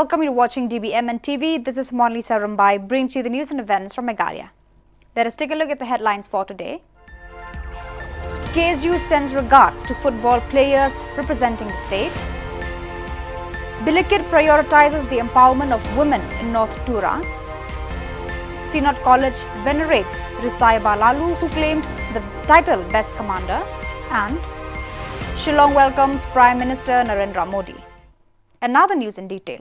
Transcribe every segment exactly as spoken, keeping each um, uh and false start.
Welcome, you're watching D B M N T V. This is Monlisa Rumbai, bringing to you the news and events from Meghalaya. Let us take a look at the headlines for today. K S U sends regards to football players representing the state. Bilikit prioritizes the empowerment of women in North Tura. Synod College venerates Risai Balalu, who claimed the title Best Commander. And Shillong welcomes Prime Minister Narendra Modi. Another news in detail.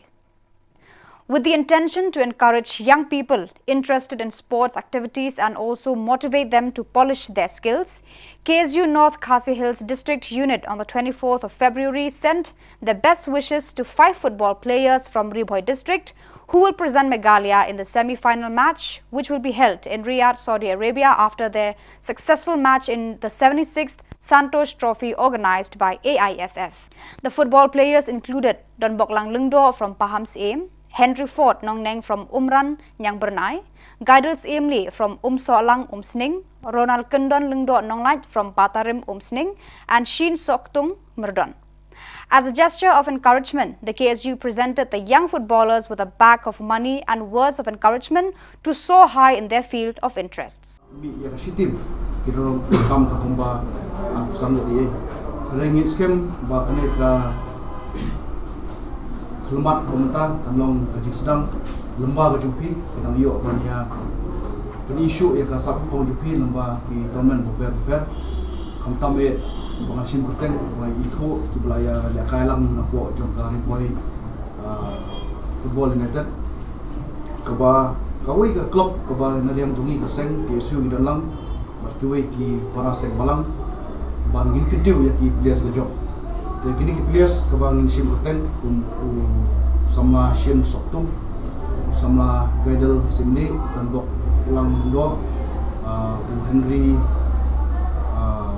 With the intention to encourage young people interested in sports activities and also motivate them to polish their skills, K S U North Khasi Hills District Unit on the twenty-fourth of February sent their best wishes to five football players from Ri Bhoi District who will present Meghalaya in the semi-final match, which will be held in Riyadh, Saudi Arabia, after their successful match in the seventy-sixth Santosh Trophy organized by A I F F. The football players included Donboklang Lyngdoh from Pahamsyiem, Henry Ford Nongneng from Umran Niangbyrnai, Gaidel Syiem Lee from Umsohlang Umsning, Ronald Kyndon Lyngdoh Nonglait from Batarim Umsning, and Sheen Soktung Myrdon. As a gesture of encouragement, the K S U presented the young footballers with a bag of money and words of encouragement to soar high in their field of interests. Mih ïa ka shi team ki rong kam ka kumba, ah, sam ïa. Hynrei ngi skhem ba kane ka khyllipmat ba mynta kan long ka jingsdang lyngba ka jong phi, ki dang ïoh ban ïa pyni shuh ïa ka sap phong jong phi lyngba ki tournament bapher bapher. Khamtam eh ba ngan shim kyrteng ba ithuh kiba la ïa lehkai lang napoh jong ka Ri Bhoi, ah, Football United, kaba kawei ka club kaba na liang jong ngi ka seng K S U ngi don lang, bad kiwei ki para seng balang, ba ngin kyntiew ïa ki players la jong. Te kine ki players kaba ngin shim kyrteng kum u samla Sheen Soktung, u samla Gaidel Syiem Lee, Donboklang Lyngdoh, ah, u Henry, ah,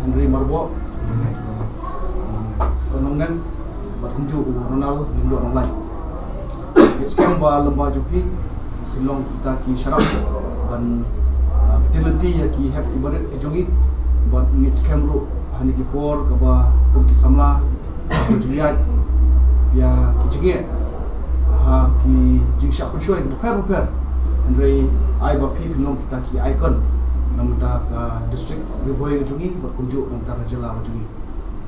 Henry Marboh, Nongneng, bad kumjuh u Ronald Lyngdoh Nonglait. Ngi skhem ba lyngba jong phi phin long kita ki sharak ban, ah, ktien lynti ïa ki hep ki barit ki jong ngi. Bad ngi skhem ruh ha kine ki por kaba kum ki samla ka jingïaid ïa ki jingeh ha ki jingshah pynshoi ki bapher bapher. Hynrei ai ba phi phin long kita ki icon na bynta ka district Ri Bhoi ka jong ngi bad kumjuh na bynta ka jylla ka jong ngi.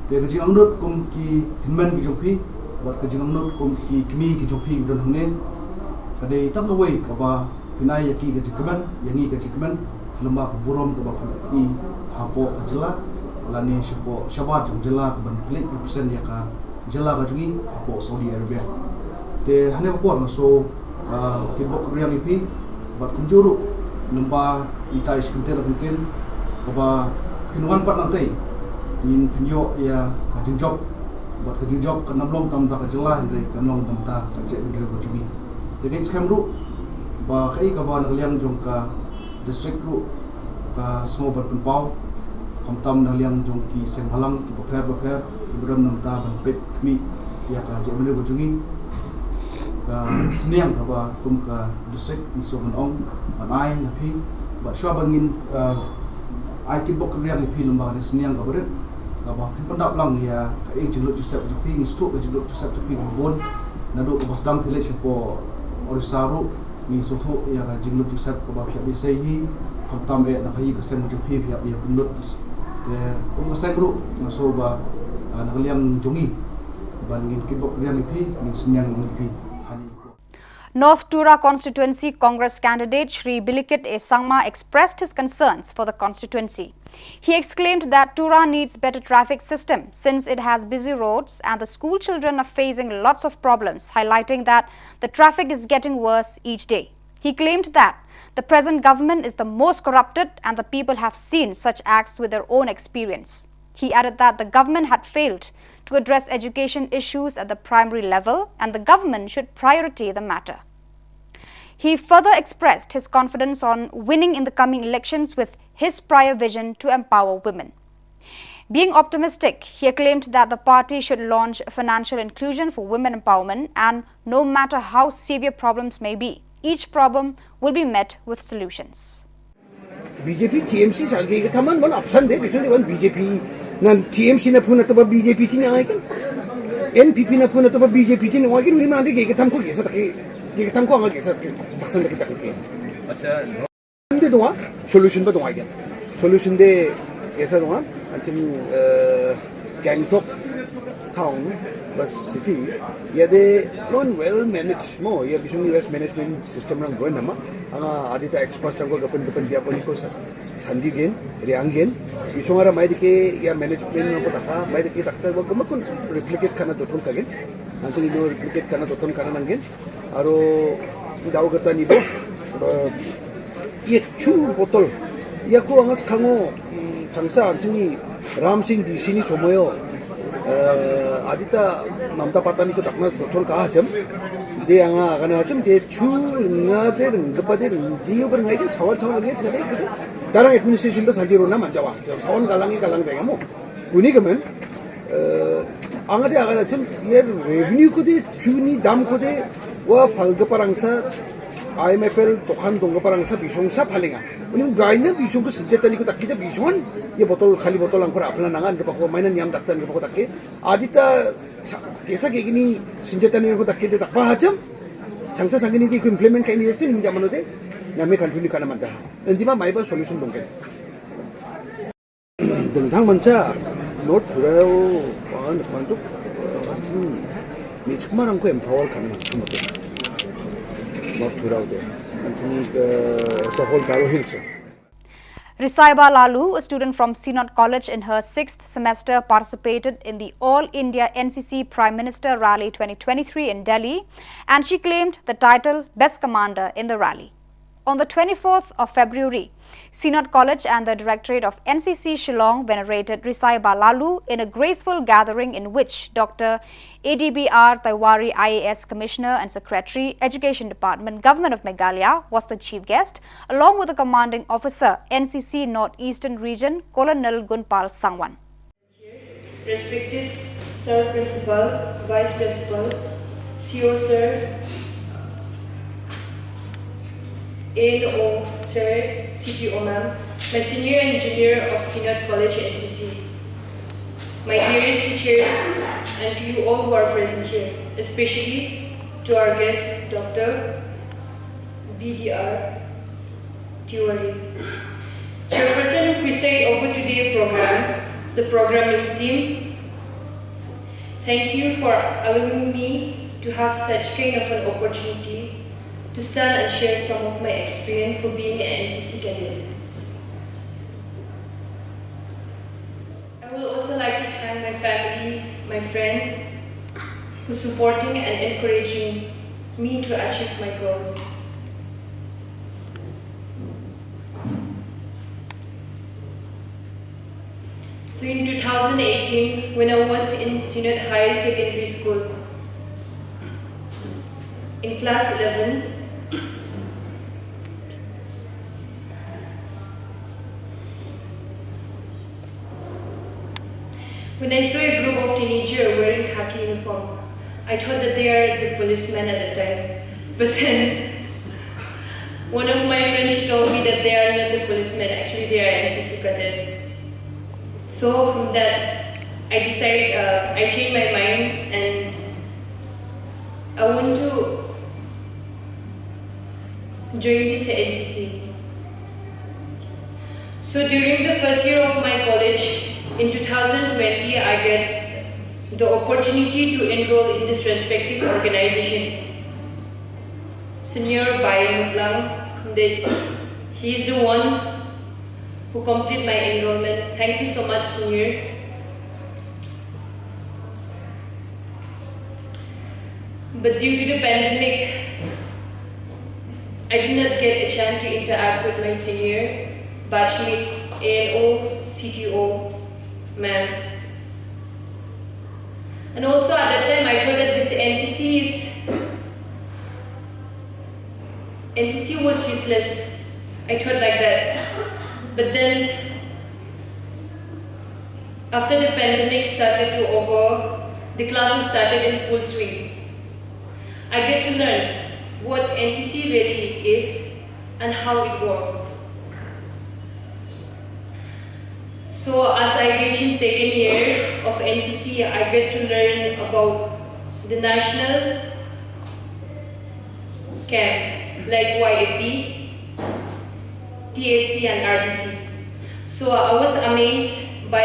Te ka jingangnud kum ki hynmen ki jong phi bad ka jingangnud kum ki kmie ki jong phi kiba don hangne, ka dei tang kawei kaba phin ai ïa ki ka jingkmen, ïa ngi ka jingkmen lyngba ka burom kaba phin pyni hapoh ka jylla lane shapoh shabar jong jylla kaban pynleit represent ïa ka jylla ka jong ngi hapoh Saudi Arabia. Te ha kane ka por nga shu, ah, kitbok riang ïa phi bad kumjuh ruh lyngba ita i shi kyntien la kyntien kaba phin wan pat nangtei, ngin pynïoh ïa ka jingjop bad ka jingjop kan ym long tang na bynta ka jylla hynrei kan long na bynta ka jaitbynriew ka jong ngi. Te ngi skhem ruh ba kaei kaba na ka liang jong ka district ruh ka sngew ban pynpaw, khamtam na liang jong ki seng balang ki bapher bapher kiba don na bynta ban peit khmih ïa ka jaitbynriew ka jong ngi. Ka synñiang kaba kum ka district ngi shu ban ong ban ai ïa phi, bad shuwa ba ngin, eh, ai kitbok riang ïa phi lyngba ka synñiang kaba rit kaba phin pyndap lang ïa ka jinglut jingsep jong phi, ngi sngewthuh ka jinglut jingsep jong phi kaba bun naduh kaba sdang phi leit shapoh Orissa ruh. Ngi sngewthuh ïa ka jinglut jingsep kaba phi ïa bishar hi, khamtam eh na ka hi ka seng jong phi phi ïa pynlut. Te kum ka seng ruh nga sngewthuh ba, ah, na ka liang jong ngi ban ngin kitbok riang ïa phi, ngin synñiang ïa phi. North Tura constituency Congress candidate Shri Bilikit A Sangma expressed his concerns for the constituency. He exclaimed that Tura needs better traffic system since it has busy roads and the school children are facing lots of problems, highlighting that the traffic is getting worse each day. He claimed that the present government is the most corrupted and the people have seen such acts with their own experience. He added that the government had failed to address education issues at the primary level and the government should priority the matter. He further expressed his confidence on winning in the coming elections with his prior vision to empower women. Being optimistic, he acclaimed that the party should launch financial inclusion for women empowerment and no matter how severe problems may be, each problem will be met with solutions. B J P T M C sal ge ka taman man option de between wan B J P nan T M C na phuna to ba B J P ti na ai kan. N P P na puna to ba B J P jin wa kin ni ma de ke tam ko ke sa ta ke ke tam ko ang ke sa ke saksan de ke ta ke. Acha. Ande dong, solution ba dong agen. Solution de, esa dong, anting, eh, Gangtok town, ba city, ya de non well managed mo, ya bisung ni waste management system rang goen nama, anga adita experts rang ko gapen gapen dia pon ko sa, sandi gen, riang gen, bisung ara mai dike ya management rang ko taka, mai dike takta ba guma kun replicate kana dotun kagen, anting ino replicate kana dotun kana nanggen, aro daw kata ni bo, eh, Ye chu botol. Ya ko angas kango, mm, changsa anchini Ram Singh D C ni somoyo. Eh, adita Mamta Patani ko dakna botol ka hacham. De anga kana hacham de chu nga de ngapa de di over ngai ke chawan chawan lagi chade kude. Darang administration ba sandi rona manjawa. Chawan galangi galang de ngamo. Uni kemen, eh, angade agana chem, ye revenue ko de, chuni dam ko de, wa phalga parangsa, I M F L tokan dongga parangsa bisong sa phalenga. Uni gaina bisong ko senjata ni ko takkita bisong, ye botol, khali botol angkor apna nangan ke pako, maina niam daktan ke pako takke. Adita, cha-, kesa ke gini senjata ni ko takke de takpa hacham, changsa sangini di ko implement kaini de tin jamano de, name continue kana manja. Endima maiba solution dongke. Dengthang mancha, North Thurau, wan, wan tu, wan tu, ni chukma rang ko empower kan, North Thurau de, kan tu ni ke, sa whole Garo Hills. Risaiba Lalu, a student from Synod College in her sixth semester, participated in the All India N C C Prime Minister Rally twenty twenty-three in Delhi, and she claimed the title Best Commander in the rally. On the twenty-fourth of February, Synod College and the Directorate of N C C Shillong venerated Risaiba Lalu in a graceful gathering in which Doctor A D B R Taiwari, I A S Commissioner and Secretary, Education Department, Government of Meghalaya, was the chief guest, along with the commanding officer, N C C North Eastern Region, Colonel Gunpal Sangwan. Respected Sir Principal, Vice Principal, C O Sir, A N O Sir, C P O Ma'am, my senior and junior of Synod College N C C, my dearest teachers, and to you all who are present here, especially to our guest, Doctor B D R Tiwari, chairperson who preside over today's program, the programming team. Thank you for allowing me to have such kind of an opportunity to stand and share some of my experience for being an N C C cadet. I would also like to thank my families, my friend, who's supporting and encouraging me to achieve my goal. So in two thousand eighteen, when I was in Synod Higher Secondary School, in class eleven, when I saw a group of teenagers wearing khaki uniform, I thought that they are the policemen at the time. But then, one of my friends, she told me that they are not the policemen, actually they are N C C cadet. So from that, I decide, uh, I changed my mind and I want to join this N C C. So during the first year of my college, in two thousand twenty, I get the opportunity to enroll in this respective organization. Senior Bai Mutlang, they, he is the one who complete my enrollment. Thank you so much, Senior. But due to the pandemic, I did not get a chance to interact with my senior batchmate, A N O, C T O, ma'am. And also at that time, I thought that this N C C is, N C C was useless. I thought like that. But then, after the pandemic started to over, the classes started in full swing. I get to learn what N C C really is and how it works. So as I reach in second year of N C C, I get to learn about the national camp like Y A P, T S C and R D C. So I was amazed by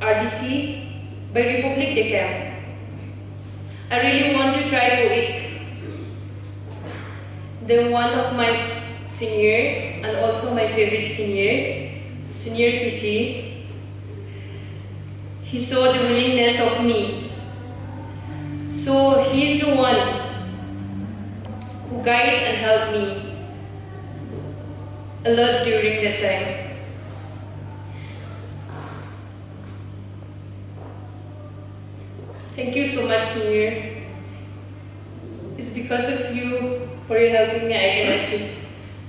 R D C, by Republic Day camp. I really want to try for it. Then one of my senior and also my favorite senior, Senior P C, he saw the willingness of me. So he is the one who guide and help me a lot during that time. Thank you so much, Senior. It's because of you, for your helping me, I can achieve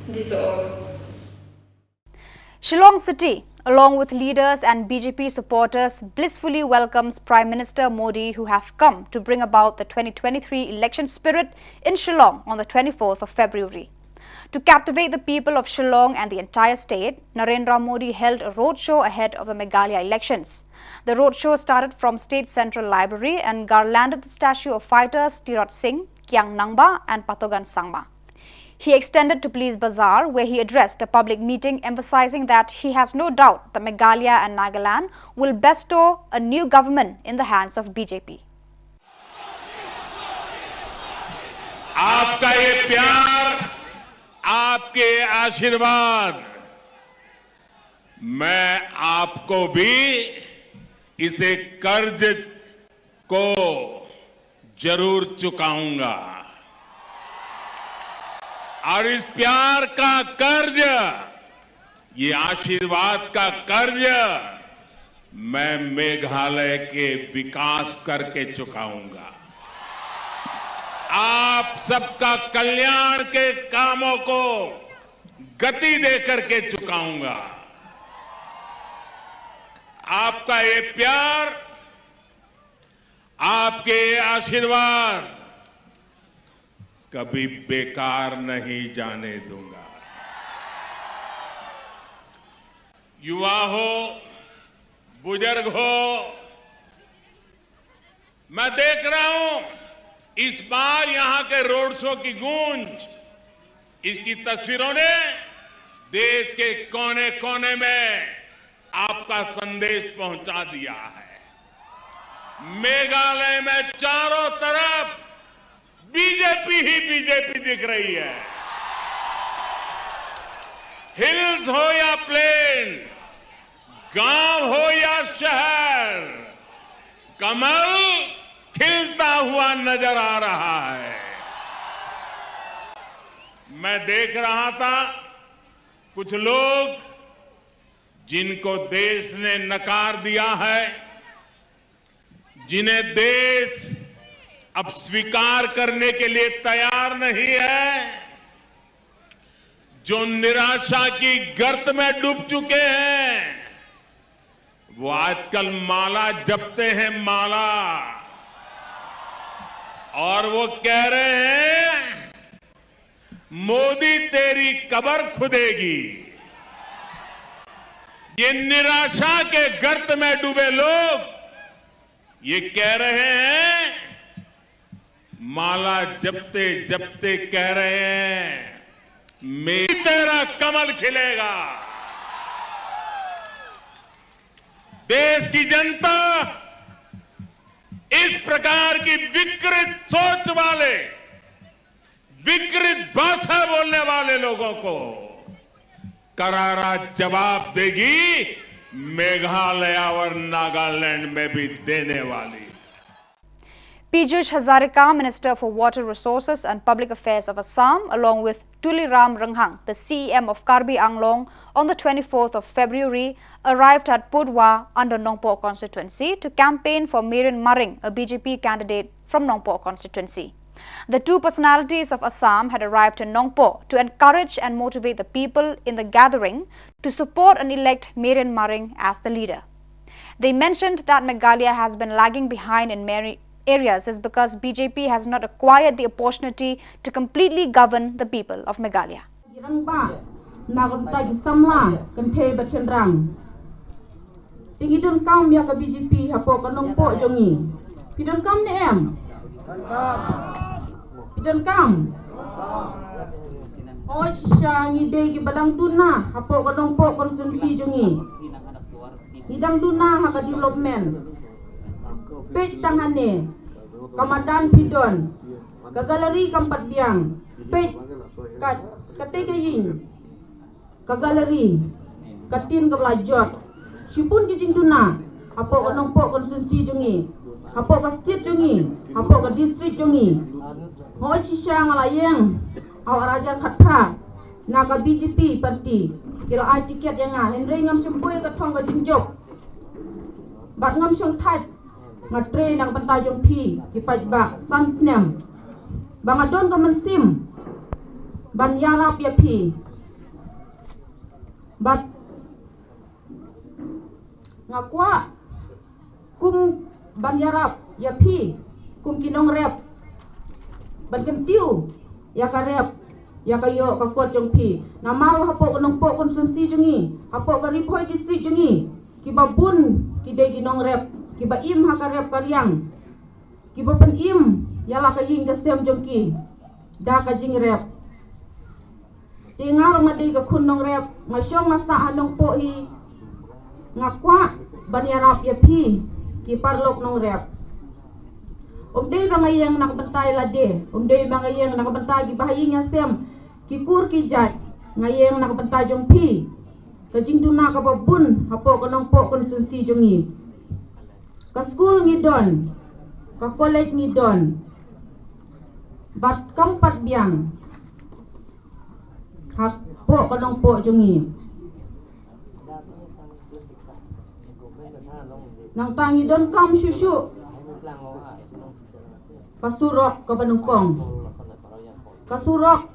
this all. Shillong City, along with leaders and B J P supporters, blissfully welcomes Prime Minister Modi, who have come to bring about the twenty twenty-three election spirit in Shillong on the twenty-fourth of February. To captivate the people of Shillong and the entire state, Narendra Modi held a roadshow ahead of the Meghalaya elections. The roadshow started from State Central Library and garlanded the statue of fighters Tirot Singh, Kiang Nangbah, and Patogan Sangma. He extended to Police Bazar, where he addressed a public meeting emphasizing that he has no doubt that Meghalaya and Nagaland will bestow a new government in the hands of B J P. आपका ये प्यार, आपके आशीर्वाद, मैं आपको भी इसे कर्ज को जरूर चुकाऊंगा। और इस प्यार का कर्ज, ये आशीर्वाद का कर्ज मैं मेघालय के विकास करके चुकाऊंगा। आप सबका कल्याण के कामों को गति दे करके चुकाऊंगा। आपका ये प्यार, आपके आशीर्वाद कभी बेकार नहीं जाने दूंगा। युवा हो, बुजुर्ग हो, मैं देख रहा हूं इस बार यहां के रोड शो की गूंज, इसकी तस्वीरों ने देश के कोने-कोने में आपका संदेश पहुंचा दिया है। मेघालय में चारों तरफ बीजेपी ही बीजेपी दिख रही है। हिल्स हो या प्लेन, गांव हो या शहर, कमल खिलता हुआ नजर आ रहा है। मैं देख रहा था, कुछ लोग जिनको देश ने नकार दिया है, जिन्हें देश अब स्वीकार करने के लिए तैयार नहीं है, जो निराशा की गर्त में डूब चुके हैं, वो आजकल माला जपते हैं, माला। और वो कह रहे हैं, मोदी तेरी कब्र खुदेगी। ये निराशा के गर्त में डूबे लोग ये कह रहे हैं, माला जपते जपते कह रहे हैं, मैं तेरा कमल खिलेगा। देश की जनता इस प्रकार की विकृत सोच वाले, विकृत भाषा बोलने वाले लोगों को करारा जवाब देगी, मेघालय और नागालैंड में भी देने वाली। Pijush Hazarika, Minister for Water Resources and Public Affairs of Assam, along with Tuliram Ronghang, the C E M of Karbi Anglong, on the twenty-fourth of February, arrived at Pudwa under Nongpoh constituency to campaign for Meren Maring, a B J P candidate from Nongpoh constituency. The two personalities of Assam had arrived in Nongpoh to encourage and motivate the people in the gathering to support and elect Meren Maring as the leader. They mentioned that Meghalaya has been lagging behind in many areas is because B J P has not acquired the opportunity to completely govern the people of Meghalaya. Ki rangbah na ka bynta ki samla kynthei bad shynrang. Te ngi donkam ïa ka B J P hapoh ka nongpoh jong ngi. Phi donkam ne em? Phi donkam? Hooid shisha, ngi dei kiba dang duna hapoh ka nongpoh constituency jong ngi. Ngi dang duna ha ka development. Peit tang hangne, ka madan phi don, ka gallery kam pat biang. Peit ka, katei ka ïing, ka gallery, ka tin kaba la jot. Shibun ki jingduna hapoh ka nongpoh constituency jong ngi, hapoh ka state jong ngi, hapoh ka district jong ngi. Hooid shisha, nga la ïeng ha u ar hajar khatphra na ka B J P party, ki la ai tiket ïa nga, hynrei ngam shym poi ka thong ka jingjop. Bad ngam shong thait, nga trei na ka bynta jong phi ki paidbah san snem, ba nga don ka mynsiem ban ïarap ïa phi. Bad nga kwah kum ban ïarap ïa phi kum ki nongrep, ban kyntiew ïa ka rep, ïa ka ïoh ka kot jong phi. Namar hapoh ka nongpoh constituency jong ngi, hapoh ka Ri Bhoi district jong ngi, kiba bun ki dei ki nongrep, kiba im ha ka rep ka riang, kiba pynim ïa la ka ïing ka sem jong ki da ka jingrep. Te nga ruh nga dei ka khun nongrep, nga shong nga sah ha nongpoh hi, nga kwah ban ïarap ïa phi ki paralok nongrep. Um dei ba nga ïeng na ka bynta ïa lade, um dei ba nga ïeng na ka bynta ki bahaïing hasem, ki kur ki jait, nga ïeng na ka bynta jong phi. Ka jingduna kaba bun hapoh ka nongpoh constituency jong ngi. Ka skul ngi don, ka college ngi don, bad kam pat biang hapoh ka nongpoh jong ngi. Nangta ngi donkam shuh shuh ka surok kaba nyngkong. Ka surok,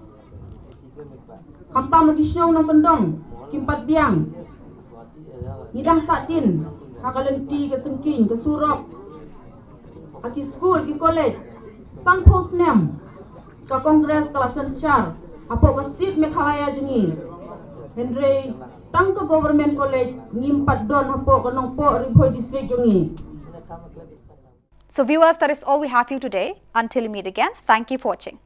khamtam ha ki shnong nongkyndong kim pat biang. Ngi dang sah tin ha ka lynti ka syngkien, ka surok, ha ki skul ki college. Sanphew snem ka Congress ka la synshar hapoh ka state Meghalaya jong ngi, hynrei tang ka Government College ngim pat don hapoh ka nongpoh Ri Bhoi district jong ngi. So viewers, that is all we have for you today. Until we meet again, thank you for watching.